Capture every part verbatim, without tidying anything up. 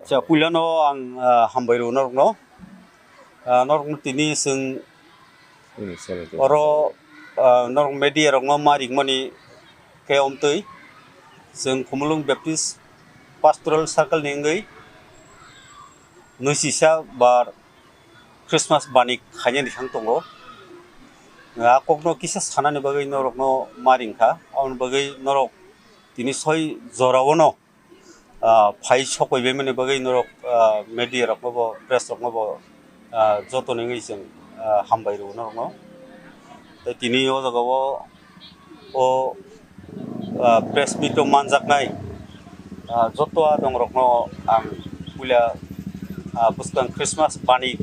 Acha, puilano ang, ah, hambai rw norokno. Ah, norokno tini chwng oro, ah, norok media rokno ma ringmani khe omtwi chwng Khumulwng Baptist Pastoral Circle ni wngwi nwi sisa bar Christmas bani khainani thang tongo. Ah, kokno kisa sanani bagwi norokno ma ringkha, aboni bagwi norok tini soi jorao no ah, phai sokoi baimani bagwi norok, ah, media rokno bo, press rokno bo, ah, joto ni wngwi chwng, ah, hambai rw norokno. Tei tini o jaga o, o, ah, press meet o manjaknai, ah, joto adong rokno ang puila, ah, bwskang Christmas bani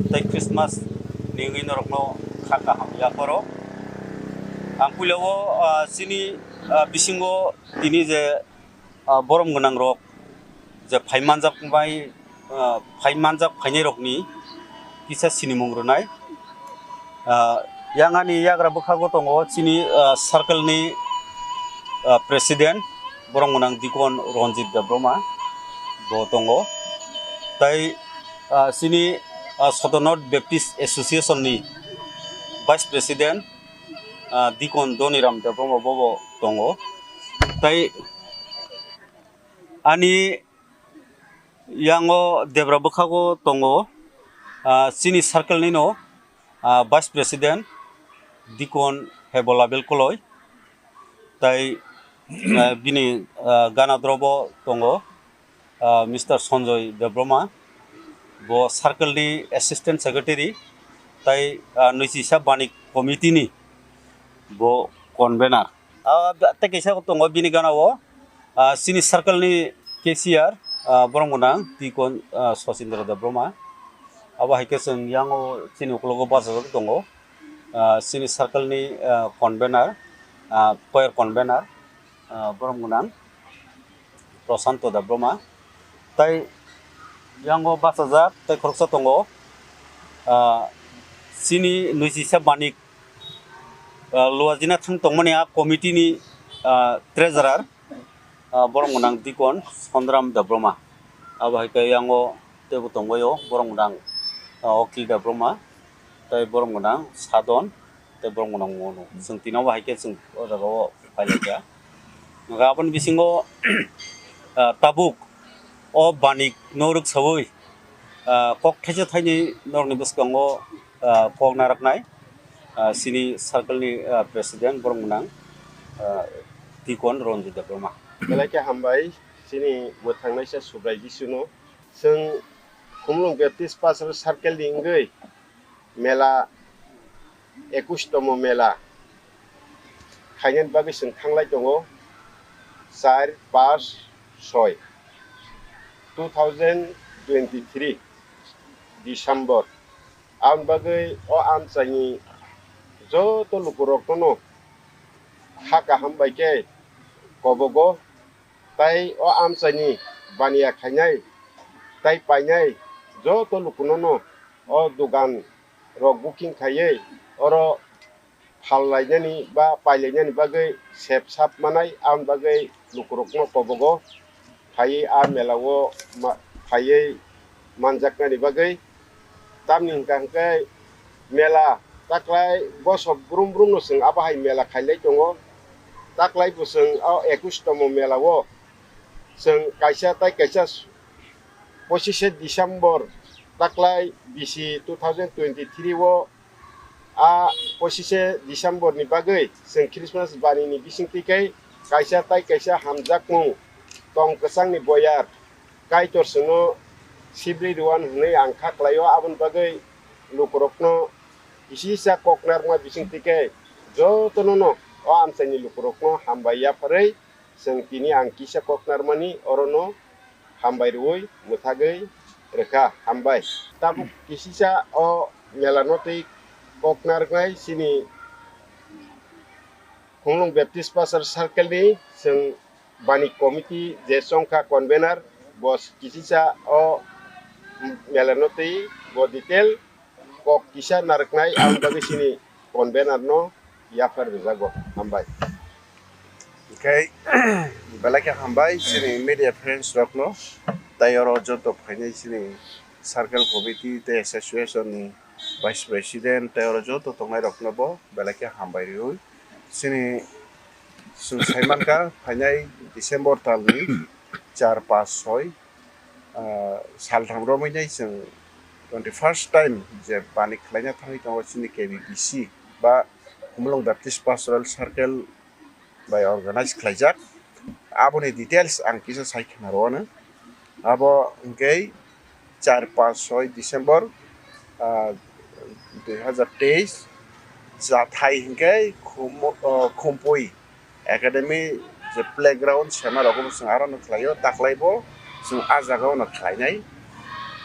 tei Christmas ni wngwi norokno kha kaham yaporo. Ang puila o, ah, chini, ah, bisingo tini je ah, borom gwnang rok je phai manjak bai, ah, phai manjak phainai rokni kisa sinimung rwnai. Ah, yang ani yagra bwkhago tongo chini, ah, circle ni, ah, president borom gwnang Dikon Ranjit Debbarma bo tongo. Tai, ah, chini, ah, Sodor North Baptist Association ni vice president, ah, Dikon Doniram Debbarma bo bo tongo. Tai ani yango debra bwkhago tongo, ah, chini circle nino, ah, vice president Dikon Hebola Belkoloi, tai, ah, bini, ah, gana drobo tongo, ah, Mister Sanjoy Debbarma, bo circle ni assistant secretary, tai, ah, nwi sisa bani committee ni bo convener. Ah, tei kaisa tongo bini gana o, ah, chini circle ni cashier, ah, borom gwnang Dikon, ah, Sachindra Debbarma. Abo hai khe chwng yango chini ukologo bachajak tongo, ah, chini circle ni, ah, convener, ah, choir convener, ah, borom gwnang Prashanto Debbarma. Tai yango bachajak tei khoroksa tongo, ah, chini nwi sisa bani ah, luajina thang tongmani a committee ni, ah, treasurer, ah, borom gwnang Dikon Sondram Debbarma. Abo hai khe yango teibo tongbaio borom gwnang, ah, Okil Debbarma, tei borom gwnang Sadon, tei borom gwnang Monu. Chwng tino abo hai khe chwng o jaga o phailaikha. Hwnkhe aboni bisingo, ah, tabuk o bani no rwksaui, ah, kok thaisa thainwi norokni bwskango, ah, kok narwknai, ah, chini circle ni, ah, president borom gwnang, ah, Dikon Ranjit Debbarma. Belai khe hambai chini mwthangnaisa Subrai Jisuno. Chwng Khumulwng Baptist Pastoral Circle ni wngwi mela, ekush tomo mela khainani bagwi chwng thanglai tongo, char, pash, soi, two thousand twenty-three December. Aboni bagwi o amchaini joto lukurokno kha kaham bai khe kobogo, tai o amchaini baniya khainai tai painai joto lukunono o dogan rok booking khaiwi oro phal lainani ba pailainani bagwi sep sap manai, aboni bagwi lukurokno kobogo phaiwi a mela o ma-, phaiwi manjaknani bagwi. Tamni hwnkha hwnkhe mela taklai bosok brum brumno chwng abo hai mela khailai tongo. Taklai bo chwng o ekush tomo mela o chwng kaisa tai kaisa pochishe December taklai bisi two thousand twenty-three o, a pochishe December ni bagwi chwng Christmas bani ni bisingtwi khe kaisa tai kaisa hamjakmung tong kwchangni boyar Kaitor chwngno sibri rwyan hwnwi ang kha khlaio. Aboni bagwi lukurokno kisa kisa kok narwkma bisingtwi khe jotono no o amchaini lukurokno hambai yapharwi chwng tini ang kisa kok narwkmani orono hambai rwui mwthagwi rwkha, hambai. Tabuk kisisa o mela no twi kok narwknai chini Khumulwng Baptist Pastor Circle ni chwng bani committee je chongkha convener, bo kisisa o mela no twi bo detail kok kisa narwknai, ang bagwi chini convener no yaphar rwjago. Hambai. Hwnkhe belai khe hambai chini media friends rokno. Tai oro joto phainai chini circle committee tei association ni vice president tei oro joto tongnai rokno bo belai khe hambai rwi chini chwng sai mankha phainai December talni char, panch, soi, ah, saltham romwi nai chwng twenty first time je bani khlaina thangwi tongo chini K B B C ba Khumulwng Baptist Pastoral Circle bai organize khlaijak. Aboni details ang kisa sai khna rw-ano. Abo hwnkhe char, panch, soi December, ah, dui hazar teis, chathai hwnkhe Khum-, ah, Khumpui Academy je playground sema rok bo chwng aro no khlaio, taklai bo chwng ah jaga o no khlainai.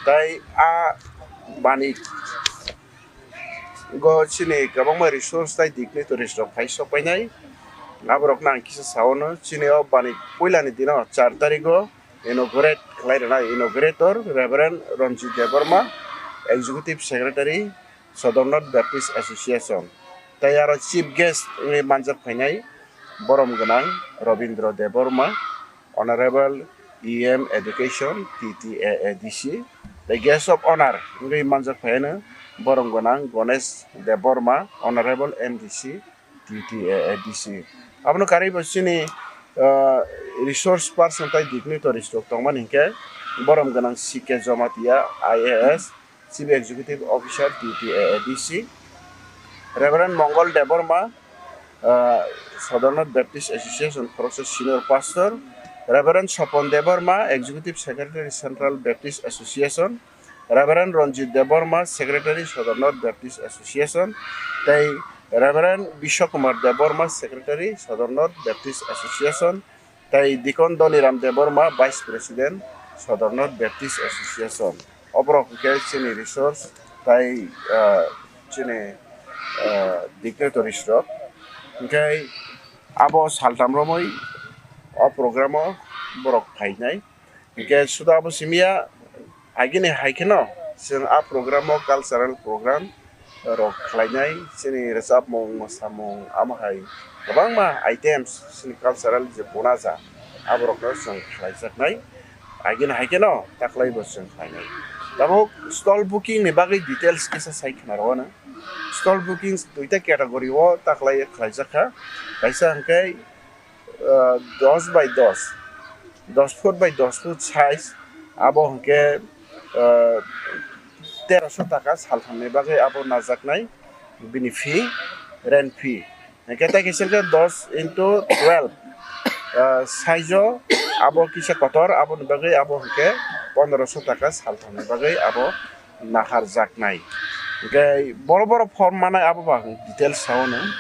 Tai a bani go chini kwbangma resource tei dignitaries rok phai sok painai. Aborokno ang kisa sa-o no, chini o bani puilani dino char tarigo inaugurate khlai rwnai, inaugurator Reverend Ranjit Debbarma, Executive Secretary, Sodor North Baptist Association. Tei aro chief guest wngwi manjak phainai borom gwnang Robindra Debbarma, Honorable E M Education, T T A A D C, tei Guest of Honor wngwi manjak phaiyano borom gwnang Ganesh Debbarma, Honorable M D C, T T A A D C. Abono karwi bo chini, ah, resource person tei dignitaries rok tongmani hinkhe borom gwnang C K Jamatia, I A S, Chief Executive Officer, T T A A D C, Reverend Mongol Debbarma, ah, Sodor North Baptist Association khoroksa Senior Pastor, Reverend Sopon Debbarma, Executive Secretary, Central Baptist Association, Reverend Ranjit Debbarma, Secretary, Sodor North Baptist Association, tei Reverend Biswakumar Debbarma, Secretary, Sodor North Baptist Association, tei Deacon Doniram Debbarma, Vice President, Sodor North Baptist Association. Oborok hwnkhe chini resource tei, ah, chini, ah, dignitaries rok. Hwnkhe abo saltham romwi o program o borok phainai. Hwnkhe suda abo simiya, agini hai kheno chwng a program o cultural program rok khlainai, chini rwchapmung, mwsamung, amo hai kwbangma items chini cultural je bunaja aborokno chwng khlaijaknai. Agini hai kheno taklai bo chwng khlainai. Tabuk stall booking ni bagwi details kisa sai khna rw-ano. Stall booking duita category o taklai khlaijakha. Kaisa hwnkhe ah, dos by dos, dos foot by dos foot size, abo hwnkhe, ah, teroso taka salthamni bagwi abo najaknai bini fee, rent fee. Hwnkhe tei kisa hwnkhe dos into twelve, ah, size o abo kisa kotor, aboni bagwi abo hwnkhe pondroso taka salthamni bagwi abo naharjaknai. Hwnkhe boro boro form manai abo ba details sao nung.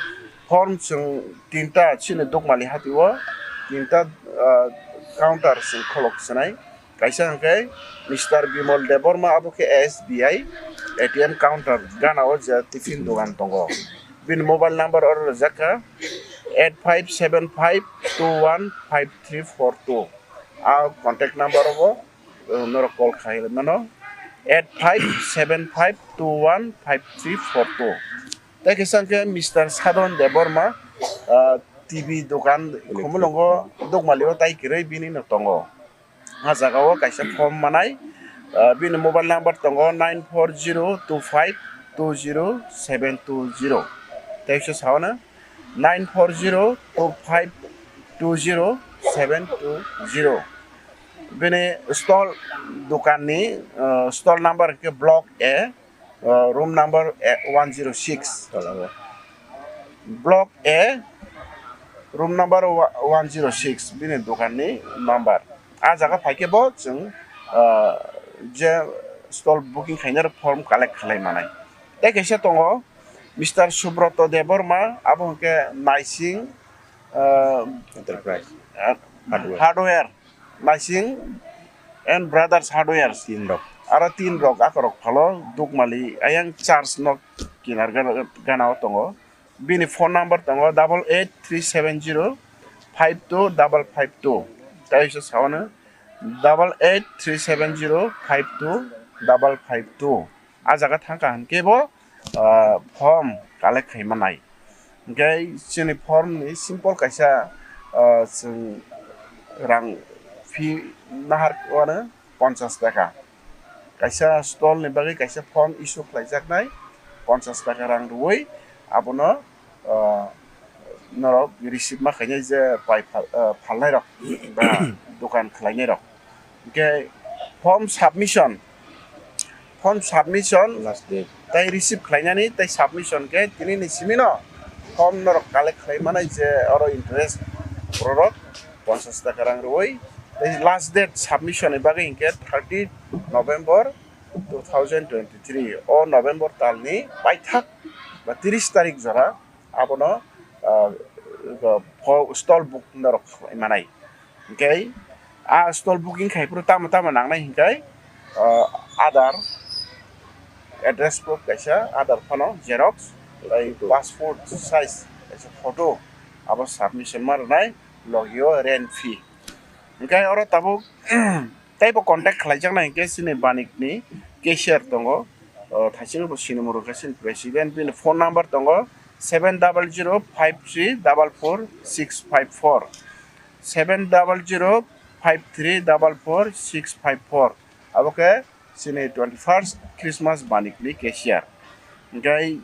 Form chwng tinta chini Dukmali hati o tinta, ah, counter chwng kholok swnai. Kaisa hwnkhe Mister Bimal Debbarma, abo khe S B I A T M counter gana o je tiffin dogan tongo. Bini mobile number oro rijak kha eight five seven five two one five three four two. A contact number o bo, eh, norok call khai mano eight five seven five two one five three four two. Tei kisa hwnkhe Mister Sadhan Debbarma, ah, T V dokan Electric. Khumulwngo Dukmali o tai kwrwi bini no tongo. Ah jaga o kaisa form manai, ah, bini mobile number tongo nine four zero two five two zero seven two zero. Tei se sao na nine four zero two five two zero seven two zero. Bini stall dokan ni, ah, stall number ke Block A, ah, room number one zero six. Tola o. Block A, room number one zero six, bini dokan ni number. A jaga phai khe bo chwng, ah, je stall booking khainai rok form collect khlai manai. Tei kaisa tongo Mister Subroto Debbarma, abo hwnkhe Naising, ah, Enterprise. Ah, Hardware. Hardware. Naising and Brothers Hardware. Tin rok. Aro tin rok, akorok phalo Dukmali ayang church nok kinar gana, gana o tongo. Bini phone number tongo double eight three seven zero five two double five two. Tai se sao no double eight three seven zero five two double five two. A jaga thang kaham khe bo, ah, form collect khai manai. Hwnkhe chini form ni simple kaisa, ah, chwng rang fee nahar wano Ponchas taka. Kaisa stall ni bagwi kaisa form issue khlaijaknai, ponchas taka rang rwui abono, ah, norok receive ma khainai je pai phal-, ah, phalnairok ba dokan khlainairok. Hwnkhe form submission, form submission last date tei receive khlainani tei submission khe tinini simino form norok collect khlai manai je oro interest bororok ponchas taka rang rwui tei last date submission ni bagwi hwnkhe thirty November two thousand twenty-three, o November talni paithak ba tris tarik jora abono, ah, pho-, stall book norok khlai manai. Hwnkhe a stall booking khai phuru tamo tamo nangnai hwnkhe, ah, Aadhaar, address proof kaisa, Aadhaar phano xerox, tei passport size kaisa photo, abo submission ma rwnai, logio rent fee. Hwnkhe oro tabuk teibo contact khlaijaknai hwnkhe chini banikni cashier tongo, o, thaichino bo sinimoro khe chini president, bini phone number tongo seven double zero five three double four six five four, seven double zero five three double four six five four. Abo khe chini twenty first Christmas banikni cashier. Hwnkhe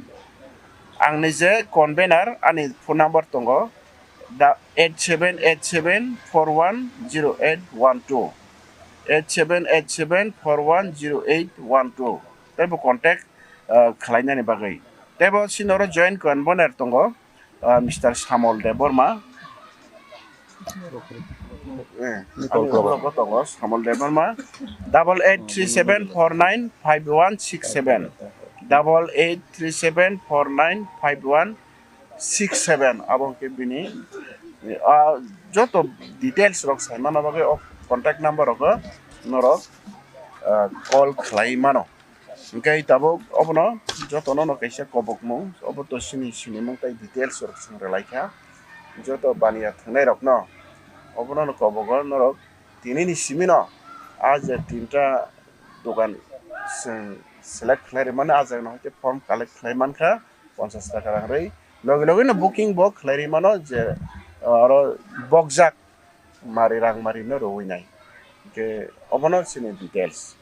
ang nije convener, ani phone number tongo da eight seven eight seven four one zero eight one two, eight seven eight seven four one zero eight one two. Teibo contact, ah, khlainani bagwi. Teibo sinoro joint convener tongo, ah, Mister Samol Debbarma. Eh, ani ulo bo tongo Samol Debbarma, double eight three seven four nine five one six seven, double eight three seven four nine five one six seven. Abo hwnkhe bini, ah, joto details rok saimana bagwi o contact number rogo norok, ah, call khlai mano. Hwnkhe tabuk obono jotono no kaisa kobokmung, obo to sini sinimung tei details rok swng rwlaikha. Joto baniya thwngnairokno obono no kobogo norok tinini simino a je tinta dogan swng select khlai rwmani, a jagano hwnkhe form collect khlai mankha ponchas taka rang rwi. Logi logi no booking bo khlai rwi mano je oro bokjak mari rang mari no rwui nai. Hwnkhe obono sini details.